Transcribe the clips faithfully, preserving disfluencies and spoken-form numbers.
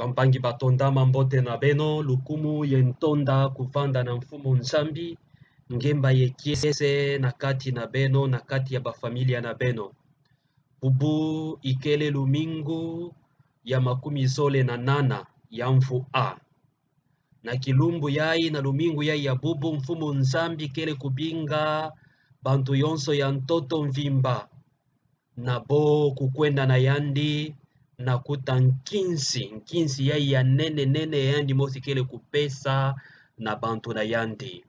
Bampangi batondama, mbote na beno, lukumu ye ntonda kuvanda na Mfumu Nzambi, ngemba ye kiese na kati na beno, na kati ya bafamilia na beno. Bubu ikele lumingu ya makumi zole na nana ya mvu A. Na kilumbu yayi, na lumingu yayi ya bubu, Mfumu Nzambi kele kubinga bantu yonso ya ntoto mvimba na bo kukwenda na yandi, na kuta nkinsi, nkinsi yayi ya nene nene, yandi mosi kele kupesa na bantu na yandi.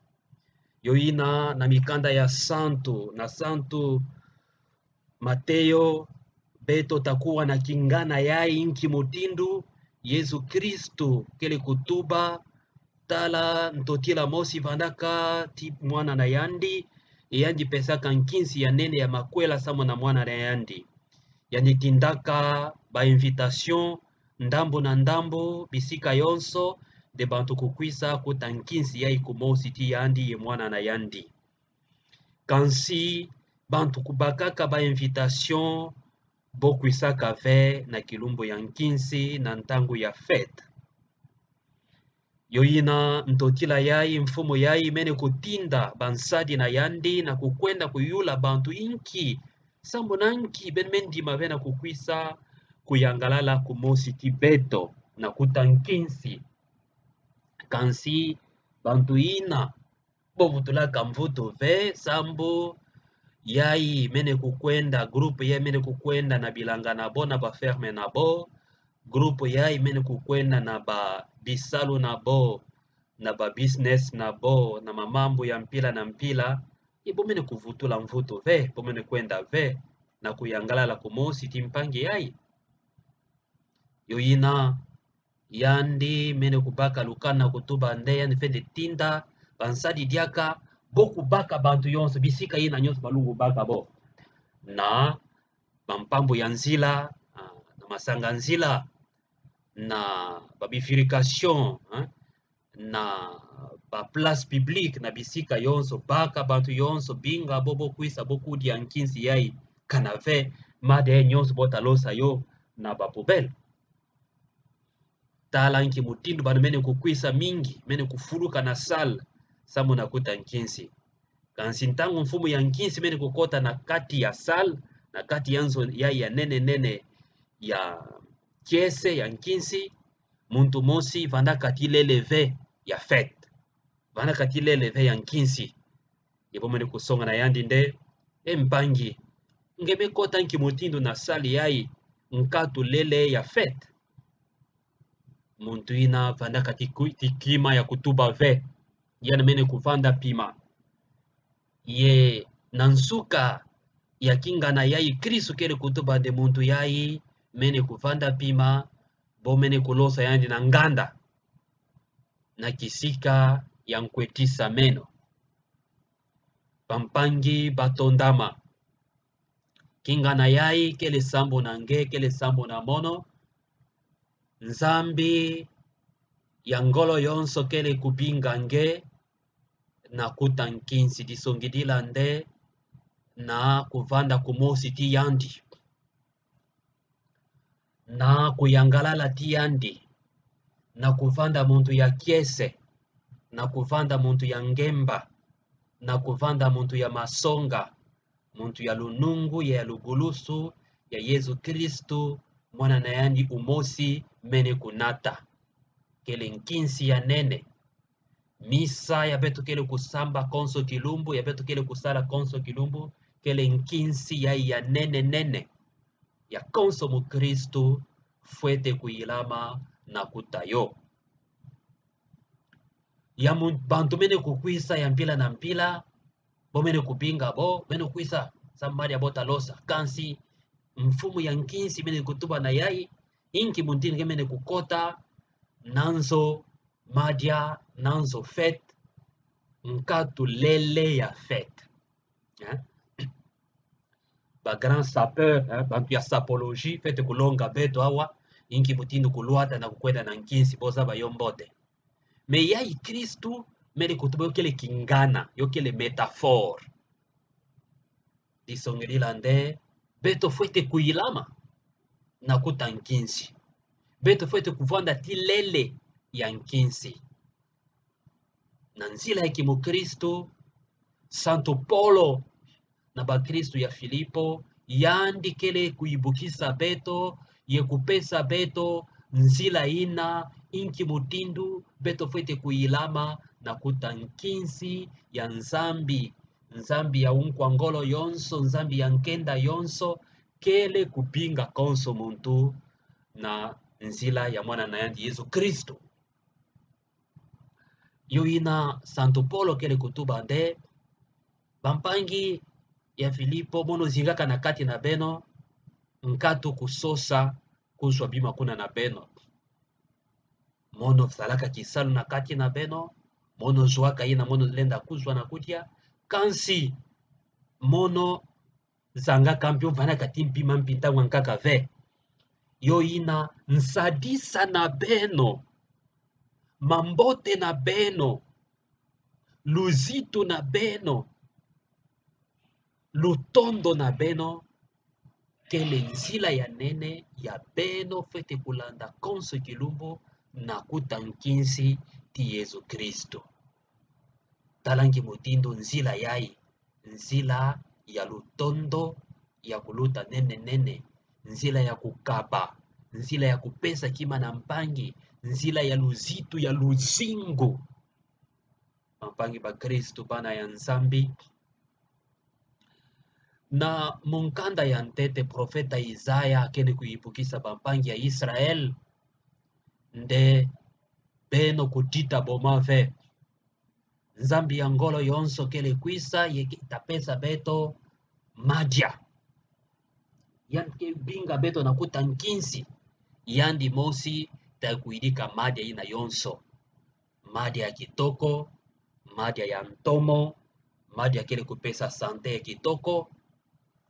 Yo yina na mikanda ya santu, na Santu Mateo, beto takuwa na kingana yayi nki mutindu Yezu Kristu kele kutuba. Tala ntotila mosi vandaka ti mwana na yandi, e yandi pesaka nkinsi ya nene ya makwela samu na mwana na yandi. Yandi tindaka ba invitation ndambu na ndambu, bisika yonso, nde bantu kukwisa kuta nkinsi yayi kumosi ti yandi ye mwana na yandi. Kansi bantu kubakaka ba invitation, bo kwisaka ve na kilumbu ya nkinsi, na ntangu ya fête. Yo yina ntotila yayi, mfumu yayi mene kutinda bansadi na yandi na kukwenda kuyula bantu inki, samu na nki beno me ndima ve na kukwisa kuyangalala kumosi ti beto na kuta nkinsi. Kansi bantu yina bo vutulaka mvutu ve, sambu yayi mene kukwenda, groupe yayi mene kukwenda na bilanga na bo, na ba ferme na bo, groupe yayi mene kukwenda na ba bisalu na bo, na ba business na bo, na mamambu ya mpila na mpila. Ye bo mene kuvutula mvutu ve, bo mene kwenda ve na kuyangalala kumosi ti mpangi yayi. Yo yina yandi mene kubaka lukana kutuba nde, yandi fwete tinda bansadi diaka bo kubaka bantu yonso, bisika yina yonso balungu baka bo, na bampambu ya nzila, ah, na masanga-nzila, na ba bifurcation, hein, na ba place publique, na bisika yonso, baka bantu yonso, binga bo, bo kwisa, bo kudia nkinsi yayi, kana ve, madia yonso bo talosa yo na ba poubelle. Tala nki mutindu bana mene kukwisa mingi, mene kufuluka na salle samu na kuta nkinsi. Kansi ntangu mfumu ya nkinsi mene kukota na kati ya salle, na kati ya nzo yayi ya nene nene ya kiese ya nkinsi, muntu mosi vandaka ti lele ve ya fête. Vandaka ti lele ve ya nkinsi. Ye bo mene kusonga na yandi nde: "E mpangi, nge me kota nki mutindu na salle yayi, nkatu lele ya fête?" Muntu yina vandaka ti ku-, ti kima ya kutuba ve. Yandi mene kuvanda pima. Ye na nsuka ya kingana yayi Kristu kele kutuba nde muntu yayi mene kuvanda pima, bo mene kulosa yandi na nganda, na kisika ya nkwetisameno. Bampangi batondama, kingana yayi kele sambu na nge, kele sambu na mono. Nzambi ya ngolo yonso kele kubinga nge na kuta nkinsi, disongidila nde na kuvanda kumosi ti yandi, na kuyangalala ti yandi, na kuvanda muntu ya kiese, na kuvanda muntu ya ngemba, na kuvanda muntu ya masonga, muntu ya lunungu, ya lugulusu ya Yezu Kristu, mwana na yandi umosi mene kunata. Kele nkinsi ya nene. Misa ya beto kele kusamba konso kilumbu, ya beto kele kusala konso kilumbu, kele nkinsi yayi ya nene nene ya konso mukristu fwete kuyilama na kuta yo. Ya mu-, bantu mene kukwisa ya mpila na mpila, bo mene kubinga bo, mene kukwisa, sa madia bo talosa. Kansi mfumu ya nkinsi mene kutuba na yayi, inki mutindu nge mene kukota na nzo madia, na nzo fête, nkatu lele ya fête. Hein? Ba grand sapeur, hein, bantu ya sapologie, fwete kulonga beto awa inki mutindu kulwata na kukwenda na nkinsi, bo zaba yo mbote. Mais yayi Kristu mene kutuba yo kele kingana, yo kele métaphore. Disongidila nde beto fwete kuyilama na kuta nkinsi. Beto fwete kuvwanda ti lele ya nkinsi. Na nzila ya kimokristu, Santu Polo na bakristu ya Filipo, yandi kele kuibukisa beto, ye kupesa beto nzila ina, inki mutindu beto fwete kuilama na kuta nkinsi ya Nzambi, Nzambi ya unkwa ngolo yonso, Nzambi ya nkenda yonso, kele kubinga konso muntu na nzila ya mwana na yandi Yezu Kristu. Yo ina Santu Polo kele kutuba nde: Bampangi ya Filipo, mono zingaka na kati na beno, nkatu kusosa kuzwa bima kuna na beno. Mono salaka kisalu na kati na beno, mono zwaka ina mono lenda kuzwa na kudia, kansi mono zangaka mpi, mvanaka ti mpi mampi ntangu ya nkaka ve. Yo ina nsadisa na beno, mambote na beno, luzitu na beno, lutondo na beno, kele nzila ya nene ya beno fwete kulanda konso kilumbu na kuta nkinsi ti Yezu Kristu. Tala nki mutindu nzila yai, nzila ya lutondo, ya kuluta nene nene, nzila ya kukaba, nzila ya kupesa kima na mpangi, nzila ya luzitu ya luzingu. Bampangi bakristu, bana ya Nzambi. Na mukanda ya ntete, profeta Isaya kele kuibukisa bampangi ya Israel nde: Beno kutita boma ve. Nzambi ya ngolo yonso kele kwisa, ye ke- tapesa beto madia. Yandi ke binga beto na kuta nkinsi. Yandi mosi ta kwirika madia ina yonso. Madia ya kitoko, madia ya ntomo, madia kele kupesa sante ya kitoko,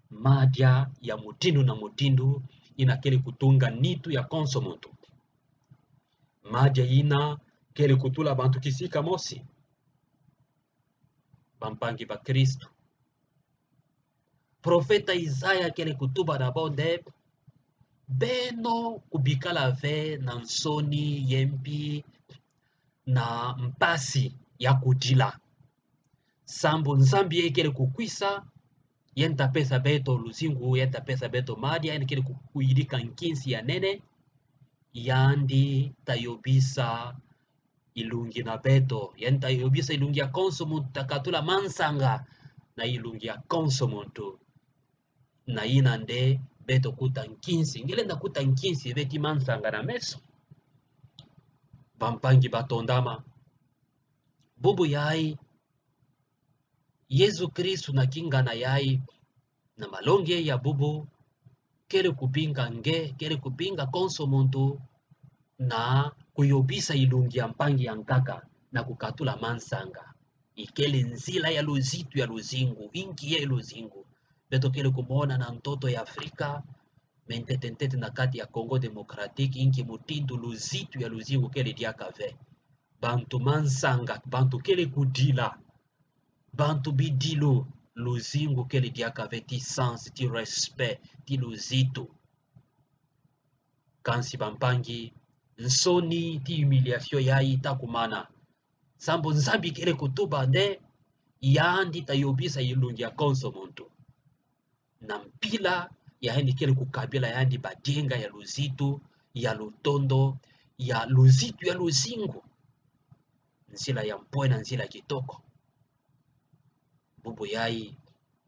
madia ya mutindu na mutindu, ina kele kutunga nitu ya konso muntu. Madia ina kele kutula bantu kisika mosi. Bampangi bakristu, profeta Isaya kele kutuba na bo nde: Beno kubikala ve na nsoni, ye mpi, na mpasi ya kudila. Sambu Nzambi ye kele kukwisa, yandi tapesa beto luzingu, yandi tapesa beto madia, yandi kele ku- kuyirika nkinsi ya nene, yandi tayobisa ilungi na beto, yandi tayobisa ilungi ya konso muntu, takatula mansanga na ilungi ya konso muntu. Na ina nde beto kuta nkinsi. Ngelenda kuta nkinsi ve ti mansanga na meso. Bampangi batondama, bubu yai, Yezu Kristu na kingana yai, na malongi ya bubu, kele kubinga nge, kele kubinga konso muntu na kuyobisa ilungi ya mpangi ya nkaka na kukatula mansanga. Ikele nzila ya luzitu ya luzingu, inki ye luzingu. Beto kele kumona na ntoto ya Afrika, me ntete ntete na kati ya Congo Démocratique, inki mutindu luzitu ya luzingu kele diaka ve. Bantu mansanga, bantu kele kudila, bantu bidilu, luzingu kele diaka ve ti sens, ti respect, ti luzitu. Kansi bampangi, nsoni ti humiliation yai takumana. Sambu Nzambi kele kutuba nde yandi tayobisa ilungi ya konso muntu. Na mpila ya yandi kele kukabila yandi badienga ya luzitu, ya lutondo, ya luzitu ya luzingu. Nzila ya mpwe na nzila kitoko. Bubu yai,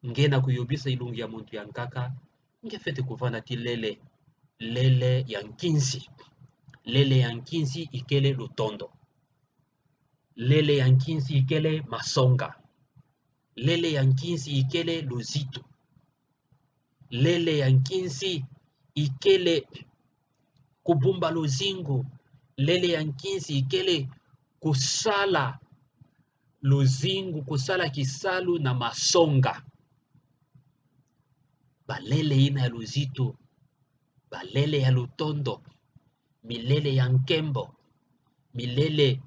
nge na kuyobisa ilungi ya muntu ya nkaka, nge fwete kuvanda ti lele, lele ya nkinsi. Lele ya nkinsi ikele lutondo. Lele ya nkinsi ikele masonga. Lele ya nkinsi ikele luzitu. Lele ya nkinsi ikele kubumba luzingu. Lele ya nkinsi ikele kusala luzingu, kusala kisalu na masonga. Balele ina ya luzitu, balele ya lutondo, milele ya nkembo, milele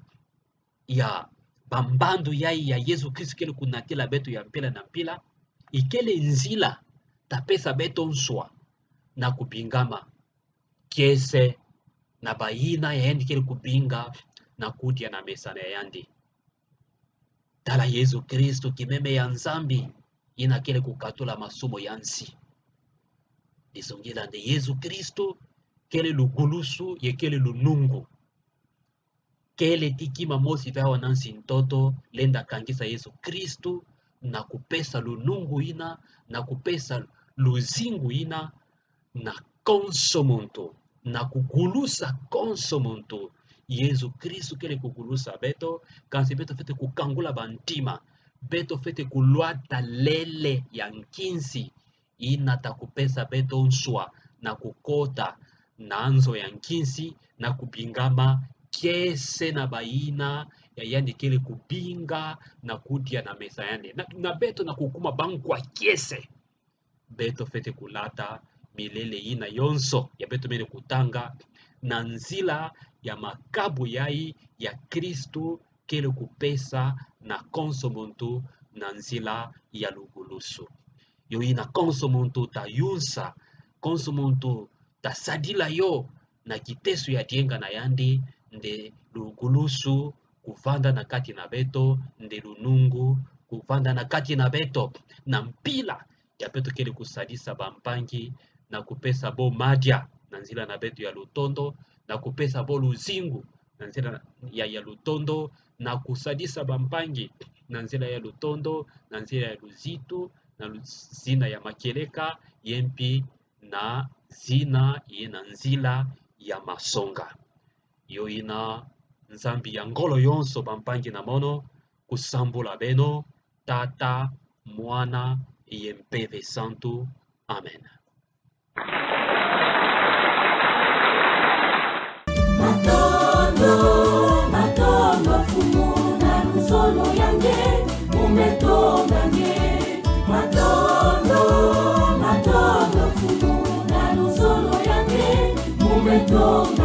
ya bambandu yai ya Yezu Kristu kele kunatila beto ya mpila na mpila, ikele nzila tapesa beto nswa na kubingama kiese na bayina ya yandi kele kubinga na kudia na mesa na yandi. Tala Yesu Kristo, kimeme ya Nzambi, yina kele kukatula masumu ya nsi. Dizungila nde Yesu Kristo kele lugulusu, ye kele lunungu. Kele ti kima mosi ve awa na nsi-ntoto lenda kangisa Yesu Kristo, na kupesa lunungu yina, na kupesa luzingu yina na konso muntu, na kugulusa konso muntu. Yesu Kristo kele kugulusa beto, kansi beto fwete kukangula bantima, beto fwete kulwata lele ya nkinsi, yina ta kupesa beto nswa na kukota na nzo ya nkinsi, na kubingama kiese na bayina ya yandi kele kubinga na kudia na mesa yandi. Na, na beto na kukuma bankwa kiese. Beto fwete kulata milele yina yonso ya beto mene kutanga na nzila ya makabu yayi ya Kristo kele kupesa na konso muntu na nzila ya lugulusu. Yo yina konso muntu ta yunsa, konso muntu ta sadila yo na kiteso ya dienga na yandi, nde lugulusu kuvanda na kati na beto, nde lunungu kuvanda na kati na beto, na mpila ya beto kele kusadisa bampangi, na kupesa bo madia na nzila na beto ya lutondo, na kupesa bo luzingu na nzila ya, ya lutondo, na kusadisa bampangi na nzila ya lutondo, na nzila ya luzitu, na lu-, zina ya makieleka, ye mpi na zina ye na nzila ya masonga. Yo yina Nzambi ya ngolo yonso, bampangi na mono, kusambula beno, Tata, Mwana, ye Mpeve Santu. Amen. Matondo, matondo Mfumu na luzolo ya nge, mume tonga nge. Matondo, matondo Mfumu na luzolo ya nge, mume tonga